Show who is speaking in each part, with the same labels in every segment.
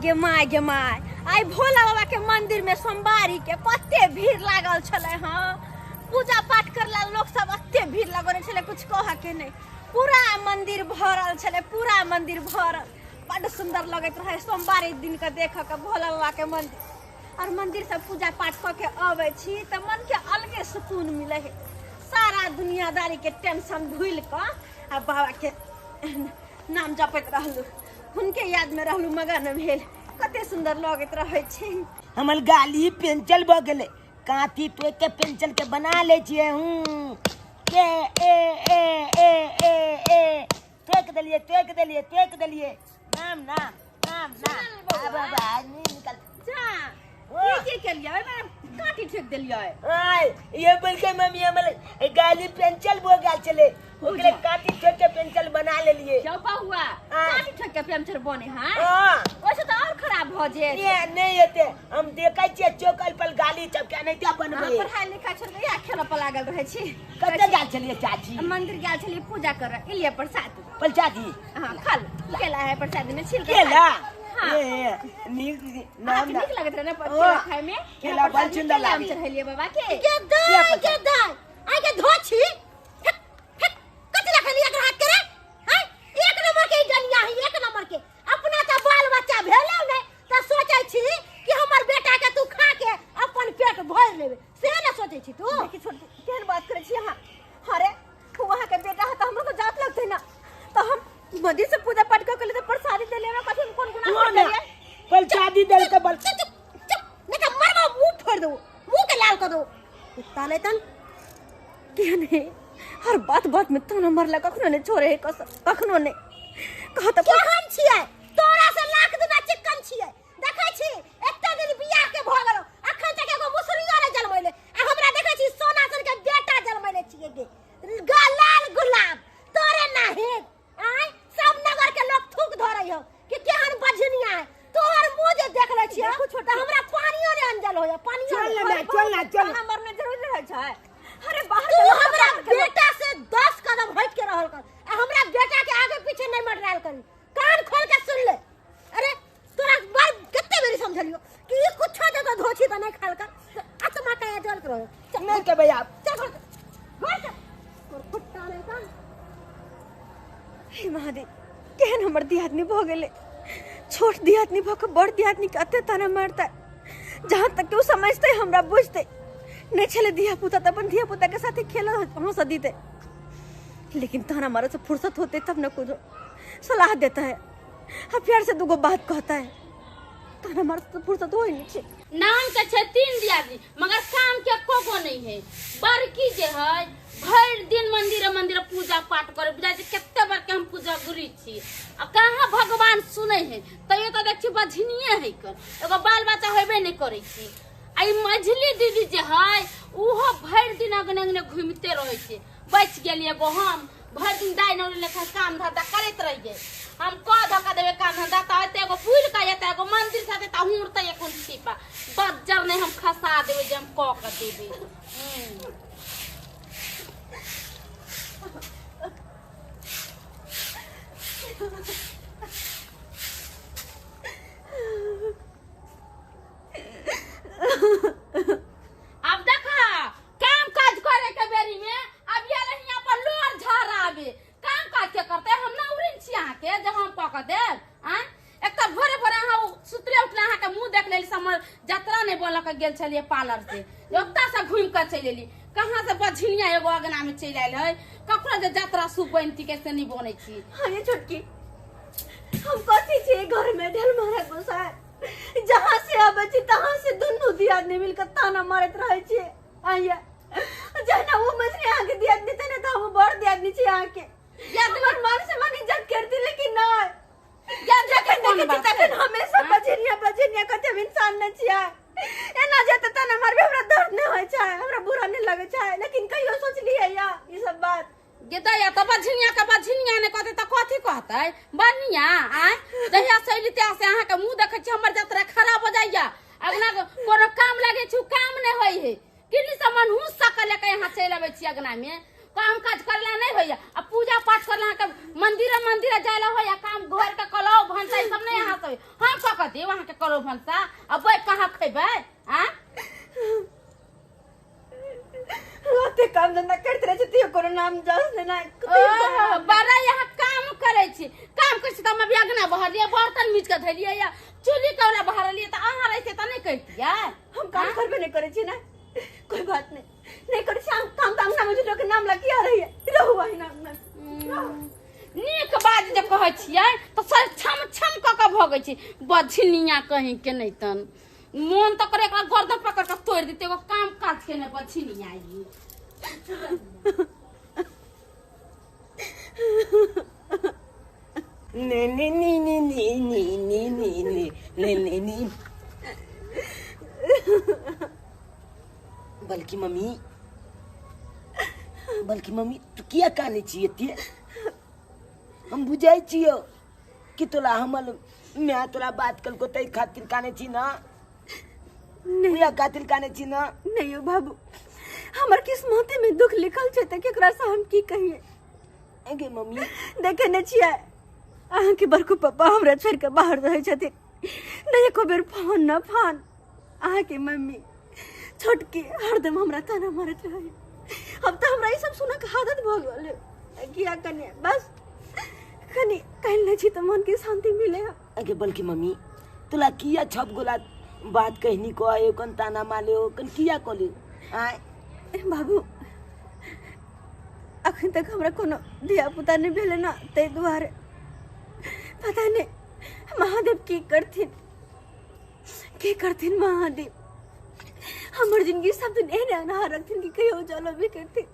Speaker 1: गे my, गे my, आइ भोला बाबा के मंदिर में सोमवारी के कते भीड़ लागल छलै। हाँ, पूजा पाठ करला लोक सब एते भीड़ लगने छलै, कुछ कह के नहीं। पूरा मंदिर भरल छलै, पूरा मंदिर भरल। बड्ड सुंदर लगैत रहे सोमवारी दिन के देख के भोला बाबा के मंदिर। और मंदिर से पूजा पाठ कऽ के अबै छी तऽ मन के अलगे सुकून मिलै है। सारा दुनियादारी के टेंशन भूलि कऽ आ बाबा के नाम जपैत रहलू, हुनके याद में रहलू, मगन भेल। कते सुंदर लगैत रहै छै।
Speaker 2: हमर गाली पेंचल भऽ गेलै, काथी तोड़ि के पेंचल के बना लै छियै। हूँ के ए ए ए ए ए टोकि देलियै, टोकि देलियै, टोकि देलियै। नाम नाम नाम नाम।
Speaker 1: सुनल बौआ।
Speaker 2: आब आब आब नहीं निकल।
Speaker 1: जा।
Speaker 2: ओ।
Speaker 1: ई की केलियै? ओहिमे काठी ठोकि देलियै।
Speaker 2: आय ये बोल के मम्मी हमर गाली पेंचल भऽ गेल छलै, ओकरे काठी ठोकि के पेंचल बना लेलियै।
Speaker 1: क्यों बौआ?
Speaker 2: आय।
Speaker 1: काठी ठोकि के पेंचल बने है?
Speaker 2: हाँ।
Speaker 1: ओहिसँ तऽ आओर खराब भऽ जेत।
Speaker 2: नहि, नहि हेतै, हम देखै छियै चौकल पर गाली चपका नहि तऽ बनबै।
Speaker 1: अहाँ पढ़ाइ लिखाइ छोड़ि कऽ इएह खेलऽ पर लागल रहै छी।
Speaker 2: कतऽ गेल छलियै चाची?
Speaker 1: मंदिर गेल छलियै पूजा करऽ, एलियै प्रसाद।
Speaker 2: प्रसादी?
Speaker 1: हाँ, खा लू। केला है प्रसाद में, छिल के
Speaker 2: केला?
Speaker 1: खा। हाँ।
Speaker 2: ए, नीक नाम
Speaker 1: अहाँके
Speaker 2: ना।
Speaker 1: नीक लगैत रहै ने
Speaker 2: ओ,
Speaker 1: केला खाय में?
Speaker 2: केला
Speaker 1: प्रसाद
Speaker 2: बड़
Speaker 1: में
Speaker 2: सुन्दर
Speaker 1: केला हम
Speaker 2: लागे।
Speaker 1: चढ़ेलियै बाबा के।
Speaker 3: गे दाइ, गे दाइ, आइ के धोछी। हेक, हेक, कथी लए खेलियै एकर हाथ के रे? हैं? एक नंबर के ई डनिया है, एक नंबर के। अपना तऽ बाल बच्चा भेलौ नहि तऽ सोचै छी कि हमर बेटा के तू खा के अपन पेट भरि लेबे, से ने सोचै छी तू?
Speaker 1: देखी छोटकी, केहन बात करै छी अहाँ। अरे, ओ अहाँके बेटा है तऽ हमरो तऽ जात लगतै ने। तऽ हम मंदिर से पूजा पाठ कऽ के लिए तऽ प्रसादी देलियै, हमरा कथी हम कोन गुनाह
Speaker 2: ना,
Speaker 1: कर
Speaker 2: ना।
Speaker 1: देलियै?
Speaker 2: प्रसादी देलकै बल।
Speaker 3: चुप, चुप, चुप, नहि तऽ मरबो, मुँह फोड़ि देबो, मुँह के लाल कऽ देबो। कुत्ता लेतन।
Speaker 1: केहन है? हर बात बात में ताना मारला, कखनो नहीं छोड़े है कसम, कखनो नहीं। कह तऽ
Speaker 3: केहन छियै? तोरा से लाख दुना चिक्कन छियै। देखै छी एते दिन बियाह के भऽ गेलौ, अखन तक एगो मुसरियो नहि जन्मैले, आ हमरा देखै छी सोना सन के बेटा जन्मैले छियै गे। लाल गुलाब तोरे नाही। आय सब नगर के लोग थूक धरै हौ कि केहन बझनिया है। तोहर मुंह जे देख लै छियै तऽ हमरा पानियो ने अंजल होइया, पानियो
Speaker 2: चल
Speaker 3: ने।
Speaker 2: ना माय, चल ना, चल।
Speaker 1: ताना मारने जरूरी रहै छै। अरे बाहर
Speaker 3: तू
Speaker 1: के लोग
Speaker 3: हमरा
Speaker 1: बाहर के लोग।
Speaker 3: बेटा से 10 कदम हट के रहल कर, आ हमरा बेटा के आगे पीछे नहीं मडरायल कर। कान खोल के सुन ले। अरे तोरा बार कते बेरी समझलियो कि ई कुछो दे तो धोछी त नहीं खाल कर। आत्मा का जल करो। चल।
Speaker 2: नहीं के भैया।
Speaker 3: चल घर घर चल। तोर फुट्टा नहीं का।
Speaker 1: हे महादेव, केहन हमर दियादनी भऽ गेलै। छोट दियादनी भऽ कऽ बड़ दियादनी के एते ताना मारतै, जहाँ तक कि ओ समझतै हमरा बुझतै नहि छलै धिया पुता तऽ अपन धिया पुता के साथे खेल हंस दीतै, लेकिन ताना मारे से फुर्सत होते तब न कुछ सलाह देता है आ प्यार से दूगो बात कहता है। ताना मारे से फुर्सत हो ही नहीं छै।
Speaker 4: नाम के छै 3 दियादनी, मगर काम के एको गो नहीं है। बड़की जे है भरि दिन मंदिर मंदिर पूजा पाठ करे, बुझाइ छै कते बार के हम पूजा गुरी छी, आ कहाँ भगवान सुनै है। तैयो तऽ देखी बझनिए है कर, एगो बाल बच्चा होबे नहीं करै छी। आ ई मझली दीदी जे है उहो भरि दिन अगने अगने घूमते रहै छै। बचि गेलियै एगो हम, भरि दिन दाइ नौरी लेखा काम धंधा करैत रहियै। हम कऽ धऽ कऽ देबै काम धंधा तऽ एते एगो बुलि कऽ एतै, एगो मंदिर से एतै तऽ हुड़तै एखन छिपा बज्जर नहि हम खसा देबै जे हम कऽ कऽ देबै। अब देखा काम काज करे के बेरी में अब ये रही पर लोर झराबे। काम काज के करते हम ना उड़िन छी अहाँ के जे हम कऽ के देब। आँय एक तऽ भोरे भोरे अहाँ सुतले उठले अहाँ के मुँह देख लेली, समर जतरा नहीं बोलऽ के गेल छलियै पार्लर से, ओतऽ से घुमि कऽ चलि एली। कहाँ से बझिनिया एगो अगना में चलि आयल है, ककरो जे जतरा सूप बनती के से नहीं बनै छी।
Speaker 1: हाँ ये छोटकी, हम कथी छी घर में ढेल मारा गोसाई, जहाँ से आबै छी तहाँ से दुनू दियादनी मिलकर ताना मारैत रहै छी। आइया जहना वो मछली अहाँ के दियादनी तने तऽ हम बड़ दियादनी छी अहाँ के।
Speaker 4: या
Speaker 1: हमर मान सम्मान इज्जत करती लेकिन नहीं।
Speaker 4: या
Speaker 1: जखन
Speaker 4: कोन
Speaker 1: देखै छी
Speaker 4: बात छै?
Speaker 1: तखन हमेशा
Speaker 4: हाँ?
Speaker 1: बझनिया बझनिया कते हम इंसान नहि छियै। एना जे तऽ ताना मारबे हमरा दर्द नहि होइ छै, हमरा बुरा नहि लगै छै, लेकिन कहियो सोचलियै या ई सब बात?
Speaker 4: गे दैया तऽ बझनिया के बझनिया नहि कहतै तऽ कथी कहतै? बढ़िया आँय जहिया से अयली तहिया से अहाँके मुँह देखै छी हमर जतरा खराब हो जाइया। अगना कोनो काम लागै छै उ काम नहि होइ है, किन्नी से मनहूस सकल लए कऽ यहाँ चलि अबै छी अगना में। काम काज करला नहीं होइया आ पूजा पाठ करला के मंदिर मंदिर जायला होइया काम घर के कलौ भनसा ई सब नहीं अहाँ सब हम का कह देब अहाँ के कलौ भनसा अब कहाँ खेबै आ
Speaker 1: ओते काम धंधा करते रहे छी कोनो नाम जस ने ना
Speaker 4: बड़ा यहाँ काम करै छी काम करै छी त हम अभी अगना बहरलियै बर्तन मीच के धैलियै या चूल्ही कौला बहरलियै त अहाँ रहितै त नहि करितियै।
Speaker 1: हम काम करबे नहीं करै छी ना, कोई बात नहीं नहीं करै छी हम काम त अंगना में झूठो के नाम लगिया रही रहू वही नाम ना।
Speaker 4: नीक बात जे कहै छियै त सर छम छम क के भगै छी बझनिया कहीं के नहीं तन मोन त करे एकरा गर्दन पकड़ के तोड़ देते एगो काम काज के नहीं बझनिया ई।
Speaker 2: ने ने नी नी नी नी नी नी नी ने ने नी। बल्कि मम्मी, बल्कि मम्मी तू किया काने छी एते? हम बुझाई छियो कि तोला हमल मैं तोला बात कल को तई खातिर काने छी ना, नहीं खातिर काने छी ना।
Speaker 1: नहीं हो बाबू, हमर किस्मते में दुख लिखल छै त केकरा से हम की कहिए?
Speaker 2: अगे मम्मी
Speaker 1: देखे ने छियै अहाँ के बड़को पापा हमरा छोड़ के बाहर रहै छथिन, नहीं एको बेर फोन न फोन। अहाँ के मम्मी छोटकी हरदम हमरा ताना मारैत रहे। अब तो हमरा ई सब सुनऽ के आदत भऽ गेल है। किया कने बस कनी काल्हि नहि छी तऽ मन के शांति मिले।
Speaker 2: अगे बल्कि मम्मी तोला किया छप गोला बात कहनी को आयो कन ताना माले हो कन किया कोली आय?
Speaker 1: बाबू अखन तक हमरा कोनो धिया पुता नहीं भेलै ना, ताहि दुआरे पता नहीं महादेव की करथिन, की करथिन महादेव। हमर जिंदगी सब दिन एहने अनहार रखथिन कि कहियो उजालो भी करथिन।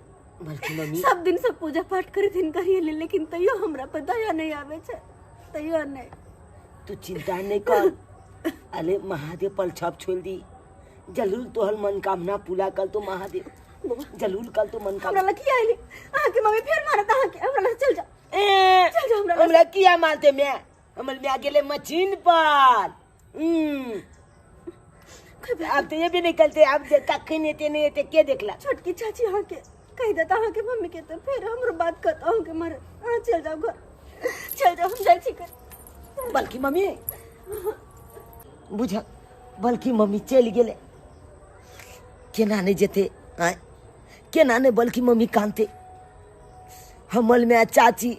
Speaker 2: बल्कि मम्मी
Speaker 1: सब दिन सब पूजा पाठ करथिन करिए, लेकिन तैयो हमरा पर दया नहीं आवे छै, तैयो नहीं।
Speaker 2: तू चिंता नहीं कर, अरे महादेव पर छप छोड़ दी, जरूर तोहर मनोकामना पूरा कर तो महादेव, जरूर कर तो मनोकामना।
Speaker 1: हमरा लग किया आइली अहाँ के मम्मी फेर मारत अहाँ के, हमरा लग चल जा
Speaker 2: ए
Speaker 1: चल जा हमरा
Speaker 2: हमरा किया मारते मैं? हमर मैं गेले मशीन पर। अब तो ये भी निकलते, अब कखन एते नहीं एते के देखला?
Speaker 1: छोटकी चाची अहाँ के कह देता अहाँ के मम्मी के तो फिर हमरो बात करत अहाँ के मारे। अहाँ चल जाओ घर, चल जाओ, हम जाइ छी घर।
Speaker 2: बल्कि मम्मी बुझ, बल्कि मम्मी चलि गेले केना नहीं जेते आय, केना नहीं बल्कि मम्मी कानते। हमल में चाची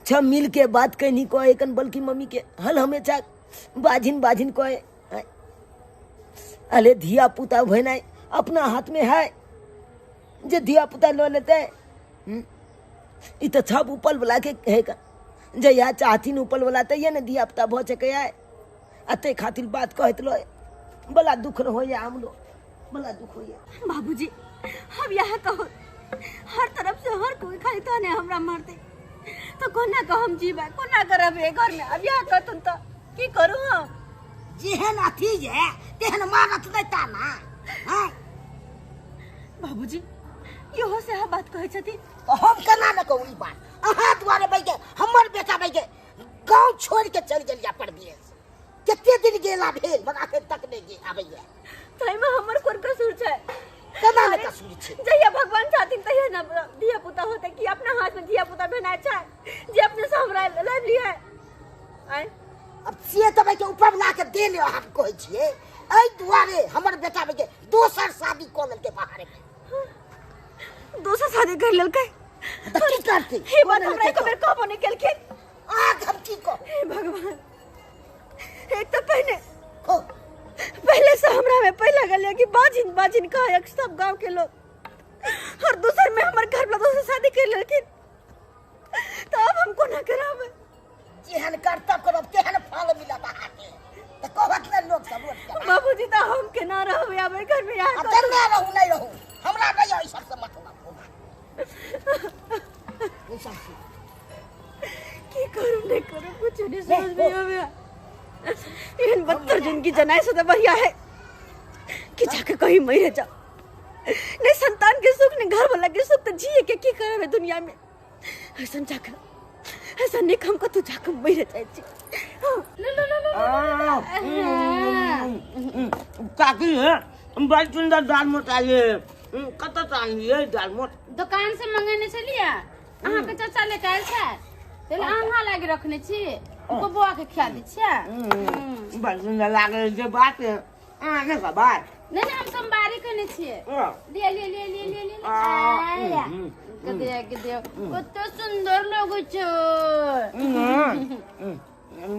Speaker 2: छ मिल के बात कहनी कहे कन बल्कि मम्मी के हल हमेशा बाझिन बाझिन कहे। अरे धिया पुता भेनाइ अपना हाथ में है, जे धिया पुता ल लेते ई तो छब ऊपर वाला के है का, जहिया चाहथिन ऊपर वाला तहिया ने धिया पुता भऽ सकै है। आ ताहि खातिर बात कहैत रहे, बड़ा दुख होइया हमरो, बड़ा दुख होइया।
Speaker 1: बाबूजी हम यहाँ कहो हर तरफ से हर कोई खाली ताने हमरा मारते तो कोना कह हम जीबै, कोना करब घर में? अब यहाँ कहतुन तो की करू हम?
Speaker 3: जेहन अथी जे तेहन मारत नहि ताना। हां
Speaker 1: बाबूजी इहो से अहाँ बात कहै छथिन
Speaker 3: तो हम केना न कहू ई बात? अहाँ दुआरे बैठ के हमर बेटा बैठ के गांव छोड़ के चल गेल या परदेश, कते दिन गेला भेल मगर अखन तक नहि गेल आबैया।
Speaker 1: ताहिमे हमर कोन कसूर छै?
Speaker 3: केना ने कसूर छै?
Speaker 1: जहिया भगवान चाहथिन तहिया ना धिया पुता होते कि अपना हाथ में धिया पुता भेनाइ छै जे अपने से हमरा लाबि लियै। आय
Speaker 3: अब से तऽ के ऊपर ला के दे ले हम कहै छियै, एहि दुआरे हमर बेटा के दोसर शादी कऽ लेलकै बाहर में।
Speaker 1: दोसर शादी कर लेलकै
Speaker 3: तऽ की करतै?
Speaker 1: हे बात हमरा एक बेर कहबो नहि केलखिन।
Speaker 3: आग हम की कहू?
Speaker 1: हे भगवान, एक तऽ पहिने पहले से हमरा में पहला गल कि बाजिन बाजिन कहे सब गांव के लोग, और दूसर में हमर घर वाला दोसर शादी कर लेलखिन तो अब हम कोना कराबे?
Speaker 3: जेहन करतब करब तेहन फल मिलत अहाँके, तऽ कहत ने लोक सब।
Speaker 1: बाबूजी तऽ हम केना रहबै आबै घर में? यहाँ
Speaker 3: अब केना रहू नहीं रहू, हमरा नहीं एहि सबसे मतलब।
Speaker 1: की करू नहीं करू कुछ नहीं समझ में आवे। एहन बदतर जिंदगी जनाए से तो बढ़िया है कि जाके कहीं मरे जाओ। नहीं संतान के सुख नहीं घर वाला के सुख, तो जिए के की करबे दुनिया में? ऐसा जाके ऐसा नहीं हमको तू जाके मरे जाए छी।
Speaker 2: काकी है बड़ सुंदर दाल मोट आइए, कतऽ से आनलियै दाल मोट?
Speaker 4: दुकान से मंगेने छलियै, अहाँके चाचा लेके आयल छै, ताहि लए अहाँ लागी रखने छी, ओको बौआ के खिया दै छियै।
Speaker 2: बड़ सुन्दर लागल जे बात अहाँ नहि कहबै?
Speaker 4: नहि नहि, हम सोमवारी केने छियै। लिअ लिअ लिअ लिअ लिअ लिअ। आया के दियौ के दियौ, कते सुन्दर लगै छै।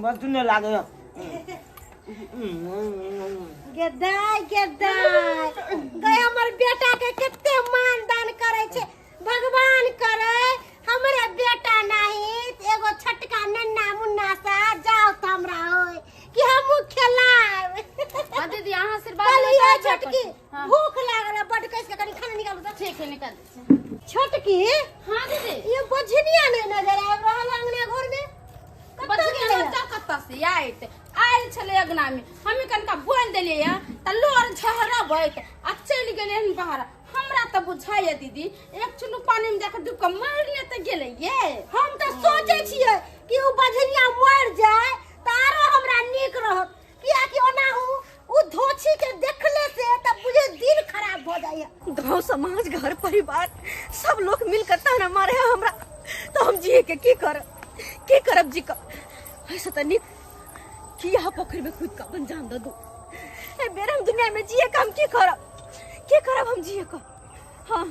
Speaker 2: बड़ सुन्दर लागल।
Speaker 3: गेदाय गेदाय गए, हमर बेटा के कते मान दान करे छै। भगवान करे हमरे बेटा नहीं एगो छोटका नन्ना मुन्ना सा जाओ त हमरा होय कि हमहू खेलाब।
Speaker 4: हाँ दीदी, अहाँ आशीर्वाद
Speaker 3: कहलियै
Speaker 4: देबै तऽ
Speaker 3: छोटकी,
Speaker 4: हाँ।
Speaker 3: भूख लागल है बड, कस के कनी खाना निकालू त।
Speaker 4: ठीक है, निकाल दै छियै।
Speaker 3: छोटकी।
Speaker 4: हाँ दीदी।
Speaker 3: ये बझनिया नहीं नजर आबि रहल अंगना घर में, कतऽ
Speaker 4: बचनिया
Speaker 3: गेलै?
Speaker 4: बच्चा कतऽ से आयत? आयल छलै अगना में, हमी कनिका बोल देलियै या तऽ लोर झहरबैत आ चलि गेलै हन बाहर। हमरा तऽ बुझाइया दीदी, एक चुल्लू पानी में जाके डूब कऽ मरि ने तऽ गेलै ये।
Speaker 3: हम तऽ सोचै छियै कि उ बझनिया मरि जाय तऽ आरो हमरा नीक रहत, कियाकि ओना उ धोछी के देखले से तऽ बुझे दिल खराब भऽ जाइया।
Speaker 1: गांव समाज घर परिवार सब लोग मिलकर ताना मारे है हमरा, तो हम जिए के की करब, की करब जी का? ऐसा तो निक कि यहाँ पोखर में खुद का अपन जान दे दू। ए बेर हम दुनिया में जिए का हम की करब, की करब हम जिए का? हाँ,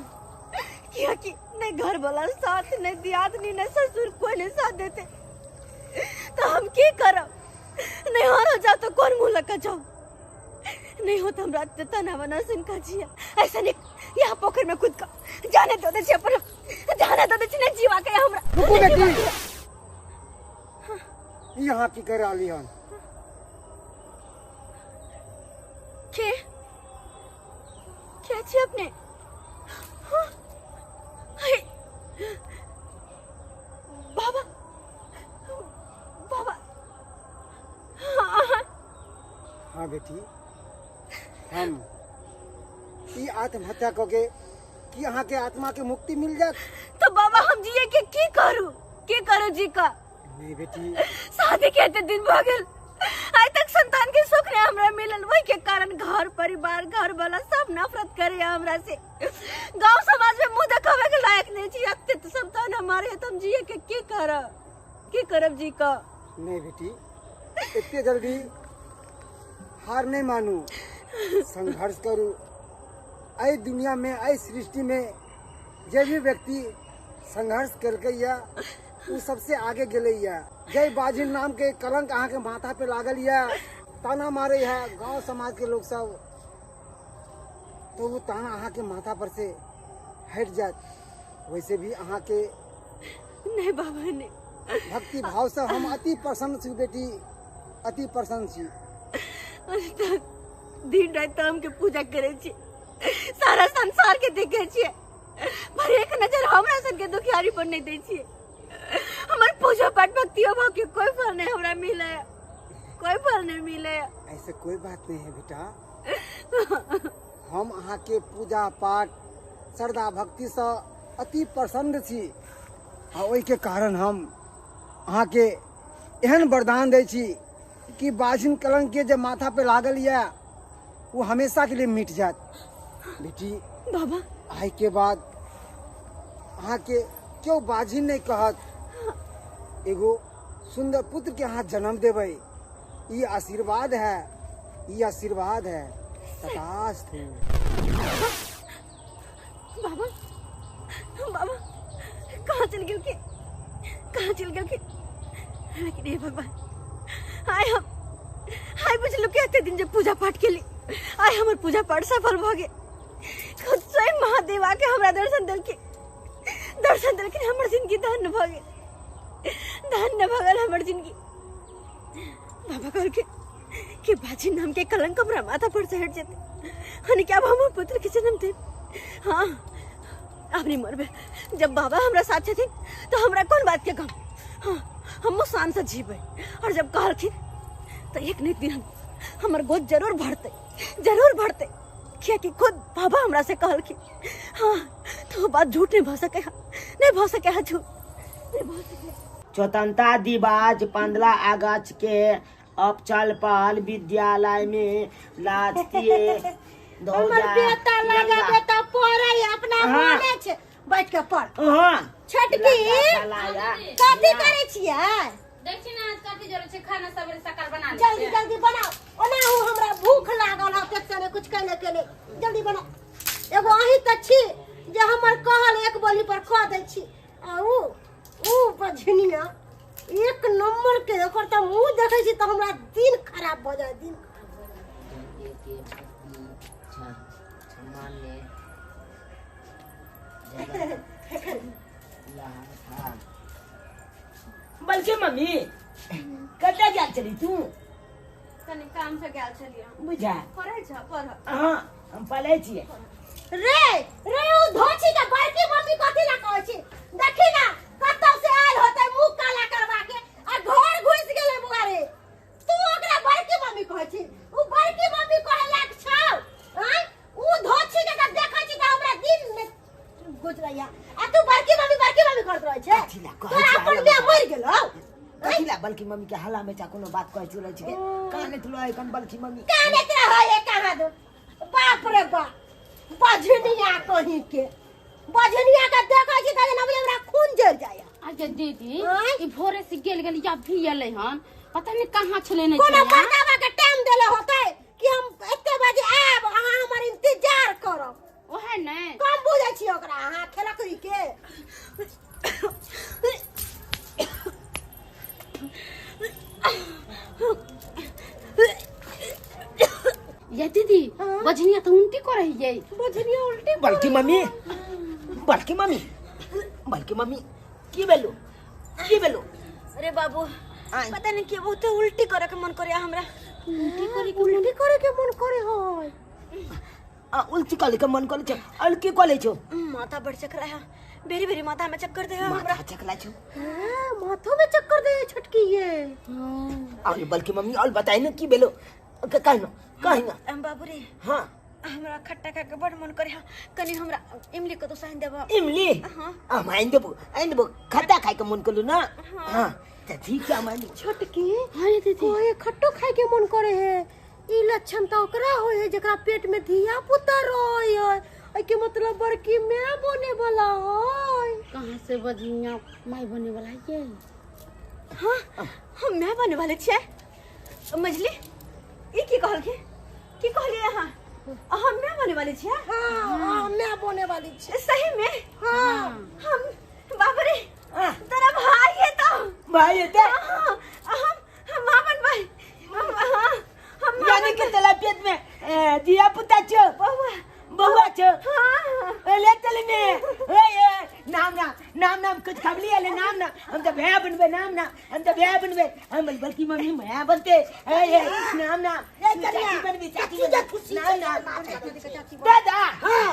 Speaker 1: किया कि नहीं घर वाला साथ, नहीं दियादनी, नहीं ससुर, कोई नहीं साथ देते, तो हम की करब? नहीं हारो जाओ तो कौन मुँह लगा जाओ? नहीं हो तो हम रात तना बना सुन का जिया। ऐसा नहीं, यहाँ पोखर में खुद का जाने दो दे छी अपन, जाने दो दे छी, नहीं जीवा के हमरा।
Speaker 5: रुकू बेटी, यहाँ की कर रहली हन?
Speaker 1: के क्या छी अपने? हाँ? हाय। बाबा बाबा, हाँ।
Speaker 5: हाँ बेटी, हम ई आत्महत्या कऽ के की अहाँ के आत्मा के मुक्ति मिल जात?
Speaker 1: तो बाबा, हम जिए के की करू, की करू जी का?
Speaker 5: नहीं बेटी।
Speaker 1: शादी के एते दिन भऽ गेल, आइ तक संतान के सुख नहीं हमरा मिलल। वही के कारण घर परिवार घर वाला सब नफरत करे हमरा से। गांव समाज में मुंह देखावे के लायक नहीं छी। एते तो संतान हमारे है, तो हम जिए के की करब, की करब जी का?
Speaker 5: नहीं बेटी, एते जल्दी हार नहीं मानू, संघर्ष करू। एहि दुनिया में, एहि सृष्टि में जे भी व्यक्ति संघर्ष केलकै या उ सबसे आगे गेलै या। जय बाजिन नाम के कलंक अहाँ के माथा पे लागल या, ताना मारे है गांव समाज के लोग सब, तो वो ताना अहाँ के माथा पर से हट जात। वैसे भी अहाँ के
Speaker 1: नहीं बाबा नहीं,
Speaker 5: भक्ति भाव से हम अति प्रसन्न छी बेटी, अति प्रसन्न छी।
Speaker 1: दिन रात हम के पूजा करे छी, सारा संसार के देखे छियै, पर एक नजर हमरा सन के दुखियारी पर नहीं दै छियै। हमर पूजा पाठ भक्ति भाव के कोई फल नहीं हमरा मिले, कोई फल नहीं मिले।
Speaker 5: ऐसे कोई बात नहीं है बेटा, हम अहाँ के पूजा पाठ श्रद्धा भक्ति से अति प्रसन्न छी आ ओहि के कारण हम अहाँ के एहन वरदान दै छी कि बाझिन कलंक के जे माथा पे लागल यऽ वो हमेशा के लिए मिट जात बेटी।
Speaker 1: बाबा,
Speaker 5: आइ के बाद अहाँ के केओ बाझिन नहीं कहत, एगो सुंदर पुत्र के अहाँ जन्म देबै, ई आशीर्वाद है, ई आशीर्वाद है। तथास्तु।
Speaker 1: बाबा बाबा, कहाँ चल गेल के, कहाँ चल गेल के? लेकिन हे भगवान, आइ हम आइ बुझलु कि एते दिन जे पूजा पाठ केली, आइ हमर पूजा पाठ सफल भऽ गेल। खुद स्वयं महादेव आके हमरा दर्शन देलखिन, दर्शन देलखिन, हमर जिंदगी धन्य भऽ गेल, धन्य भऽ गेल हमर जिंदगी। बाबा कहलखिन कि बाजी नाम के कलंक हमरा माथा पर से हट जेतै, यानी कि अब हम पुत्र के जन्म देब। हाँ, अब नहीं मरबे, जब बाबा हमरा साथ छथिन तो हमरा कौन बात के गम? हाँ, हम शान से जीबै। और जब कहलखिन तो एक न एक दिन हमर गोद जरूर भरतै, जरूर भरतै, कियाकि खुद बाबा हमरा से कहलखिन। हाँ, तो वो बात झूठ नहीं भऽ सकै है, नहीं भऽ सकै है, झूठ नहीं भऽ सकै।
Speaker 2: स्वतंत्रता दिवस 15 अगस्त के अवसर पर विद्यालय में राष्ट्रीय
Speaker 3: हमर
Speaker 2: ध्वजा
Speaker 3: बेटा लगा
Speaker 2: तिरंगा
Speaker 3: बेटा पढ़ै अपना
Speaker 2: हाँ।
Speaker 3: मने छै, बैठ के पढ़।
Speaker 2: हां
Speaker 3: छोटकी कथी करै छियै?
Speaker 4: देखी ना आज कथी जरूर छै खाना सबेरे सकाल बना ले।
Speaker 3: जल्दी जल्दी बनाओ, ओना हूँ हमरा भूख लागल है, पेट से कुछ कहले के नहीं, जल्दी बनाओ। एगो अहीं त छी जे हमर कहल एक बोली पर खा दै छी, आ ऊ बझनिया एक नंबर के ओकर त मुंह देखै छी त हमरा दिन खराब भ जाय, दिन खराब भ जाय।
Speaker 2: बल्कि मम्मी कतऽ गेल छली तू?
Speaker 1: कनी काम से गेल छलियै।
Speaker 2: बुझा
Speaker 1: पढ़ै छ? पढ़।
Speaker 2: हां हम पढ़ै छियै।
Speaker 3: रे रे उ धोछी के बड़की मम्मी कथी ला कहै छी? देखी ना कतौ से आयल होतै मुंह काला करवा के आ घर घुस गेलै बुआ रे। तू ओकरा बड़की मम्मी कहै छी? उ बड़की मम्मी कहै लायक छौ? आँय उ धोछी के जब देखै छी त हमरा दिन में गुजरैया, आ तू बड़की मम्मी करत रहै छै। तोरा अपन माय मरि गेलौ?
Speaker 2: कथी ला बल्कि मम्मी के हल्ला में चा कोनो बात कहै चलै छै? कानैत रहै कन बल्कि मम्मी
Speaker 3: कानैत रहै कहाँ दो। बाप रे बाप बझनिया कहीं के, बझनिया के देखै छी त जेना हमरा खून जरि जाय।
Speaker 4: अच्छा दीदी ई भोरे से गेल गेल या भी एलै हन, पता नहीं कहाँ छलै नै।
Speaker 3: कोनो मर्दाबा के टाइम देले होतै कि हम एते बजे आएब, अहाँ हमर इंतजार करब।
Speaker 4: ओहे नै
Speaker 3: कम बुझै छी ओकरा अहाँ खेलकरी के।
Speaker 4: ये दीदी बझनिया तो उल्टी करे है।
Speaker 3: बझनिया उल्टी?
Speaker 2: बल्कि मम्मी बल्कि मम्मी बल्कि मम्मी की भेलो की भेलो?
Speaker 1: अरे बाबू पता नहीं के बहुत उल्टी करे के मन करे हमरा।
Speaker 4: उल्टी करे के
Speaker 3: उल्टी करे के मन करे होय?
Speaker 2: आ उल्टी करे के मन करे छै, उल्टी करे छौ।
Speaker 1: माथा बड़ चकरा है, बेरी बेरी माथा में चक्कर दे है हमरा।
Speaker 2: माथा चकला छौ?
Speaker 3: हां माथो में चक्कर दे छोटकी ये।
Speaker 2: और बल्कि मम्मी और बताई न की भेलो? कहि न कहि न।
Speaker 1: हम बाबू रे
Speaker 2: हां
Speaker 1: हमरा खट्टा खा के बड़ मन करे है, कनी हमरा इमली के तो आनि देबो।
Speaker 2: इमली?
Speaker 1: हां
Speaker 2: हम आनि देबो, आनि देबो। खट्टा खाय के मन करू ना? हां त ठीक है हम आनि।
Speaker 3: छोटकी
Speaker 4: हां दीदी
Speaker 3: कोई खट्टो खाय के मन करे है, ई लक्षण त ओकरा होय है जेकरा पेट में धिया पुता रहै है। एहि के मतलब बड़की my बने वाला है।
Speaker 4: कहां से बझनिया माय बने वाला है?
Speaker 1: हां हम my बने वाले छियै। मझली ई की कहलखिन? की कहलियै अहाँ? हम my बने वाले छियै?
Speaker 3: हां हम my बने वाली छियै।
Speaker 1: सही में?
Speaker 3: हां
Speaker 1: हम बाप रे तोरा भाई है तो?
Speaker 2: भाई है ते?
Speaker 1: हम मां बनबै। हम
Speaker 2: यानी कि तोरा पेट में धिया पुता छौ,
Speaker 1: बौआ
Speaker 2: बौआ छौ।
Speaker 1: हां
Speaker 2: ले चल ने ए ए नाम नाम नाम नाम कुछ खबली ले नाम नाम हम त भैया बनबै, नाम नाम हम त भैया बनबै। हम बल्कि मम्मी भैया बनते। ए ए नाम नाम
Speaker 3: ए
Speaker 2: चाची बनबी, चाची बनबी।
Speaker 3: नाम
Speaker 2: नाम दादा। हां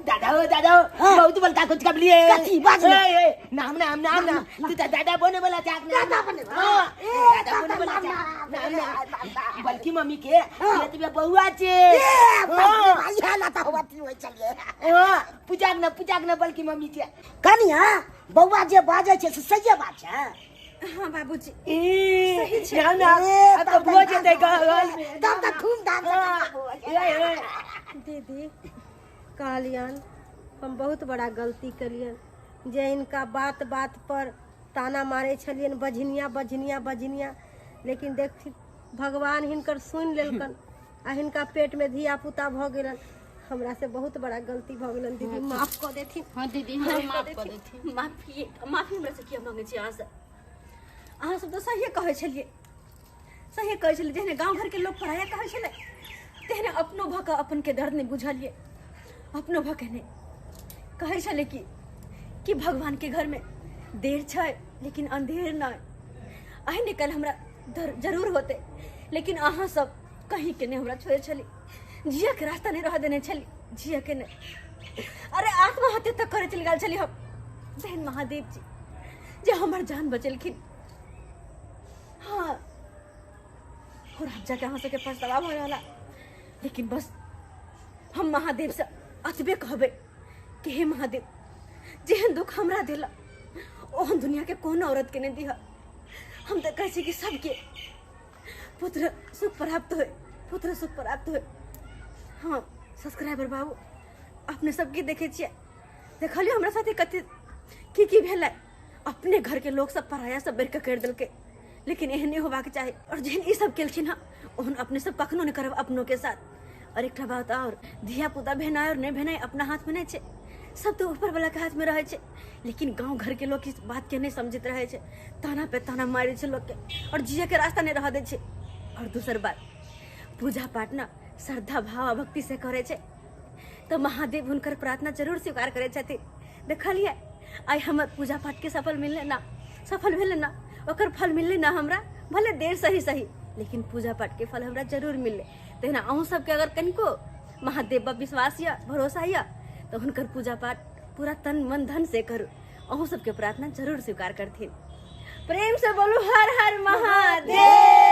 Speaker 2: दादा हो दादा हो बहुत बड़का कुछ खबली है।
Speaker 3: कथी बाज
Speaker 2: ए ए नाम नाम नाम नाम तू त दादा बने वाला चाक।
Speaker 3: दादा बने
Speaker 2: हां दादा बने वाला चाक। नाम नाम बल्कि मम्मी के ये त बौआ छे।
Speaker 3: ए भाई हाला त होती होय चलिए।
Speaker 2: हां पूजाक न पूजाक न बल्कि मम्मी के
Speaker 3: कनिया बौआ जे बाजै छै से सहिए बात छै।
Speaker 1: हां बाबूजी
Speaker 2: ए
Speaker 1: सही छै।
Speaker 2: ना ना अब तो भोज जेतै घर में
Speaker 3: तब त धूमधाम से
Speaker 2: ए ए
Speaker 3: दीदी कहलियन हम बहुत बड़ा गलती कलियन जे इनका बात बात पर ताना मारे छलियन बझनिया बझनिया बझनिया, लेकिन देख भगवान हिनकर सुनि लेलकन आ हिनका पेट में धिया पुता भ गेलन। हमरा से बहुत बड़ा गलती भ गेलन दीदी, माफ कऽ देथिन।
Speaker 4: हां दीदी हमरा माफ कऽ देथिन।
Speaker 1: माफी माफी हमरा से किया मांगे छी अहाँ से? अहाँ सब तऽ सहिए कहै छलियै, सहिए कहै छलियै। जेहने गाँव घर के लोग पराया कहै छलै तेहने अपनो भऽ कऽ अपन के दर्द नहि बुझलियै, अपनो भऽ के नहि कहै छलै कि भगवान के घर में देर छै लेकिन अंधेर नहि। आइ ने काल्हि हमरा जरूर होतै, लेकिन अहाँ सब कहीं के नहीं हमरा छोड़े छली, जिया के रास्ता नहीं रह देने छली, जिया के नहीं। अरे आत्महत्या तक करे चल गेल छली हम। बहन महादेव जी जे हमर जान बचेलखिन। हाँ और हम जाके अहाँ सबके पछतावा भऽ रहल, लेकिन बस हम महादेव से अतबे कहबै कि हे महादेव, जेहन दुख हमरा देला ओहन दुनिया के कोनो औरत के नहीं दिह। हम तो कहै छी कि सबके पुत्र सुख प्राप्त हो, पुत्र सुख प्राप्त हो। हाँ सब्सक्राइबर बाबू अपने सबके देखे छियै, देखलियै हमरा साथे कते की की भेलै। अपने घर के लोग सब पराया सब बढ़ि कऽ करि देलकै, लेकिन एहन नहि होबाक चाही। और जेहन ई सब केलखिन हँ ओहन अपने सब कखनो नहि करब अपनो के साथ। और एकटा बात और, धिया पुता भेनाइ और नहि भेनाइ अपना हाथ में नहि छै, सब तऽ ऊपर वाला के हाथ में रहै छै। लेकिन गाँव घर के लोग इस बात के नहि समझैत रहै छै, ताना पे ताना मारै छै लोग के और जिये के रास्ता नहि रहऽ दै छै। और दोसर बात, पूजा पाठ न श्रद्धा भाव आ भक्ति से करै छै तऽ महादेव हुनकर प्रार्थना जरूर स्वीकार करै छथिन। देखलियै आइ हमर पूजा पाठ के सफल मिललै ना, सफल भेलै ना, ओकर फल मिललै ना हमरा, भले देर सही सही लेकिन पूजा पाठ के फल हमरा जरूर मिललै। तहिना अहूँ सबके अगर कनिको महादेव पर विश्वास यऽ, भरोसा यऽ, तऽ हुनकर पूजा पाठ पूरा तन मन धन से करू, अहूँ सबके प्रार्थना जरूर स्वीकार करथिन। प्रेम से बोलू हर हर महादेव।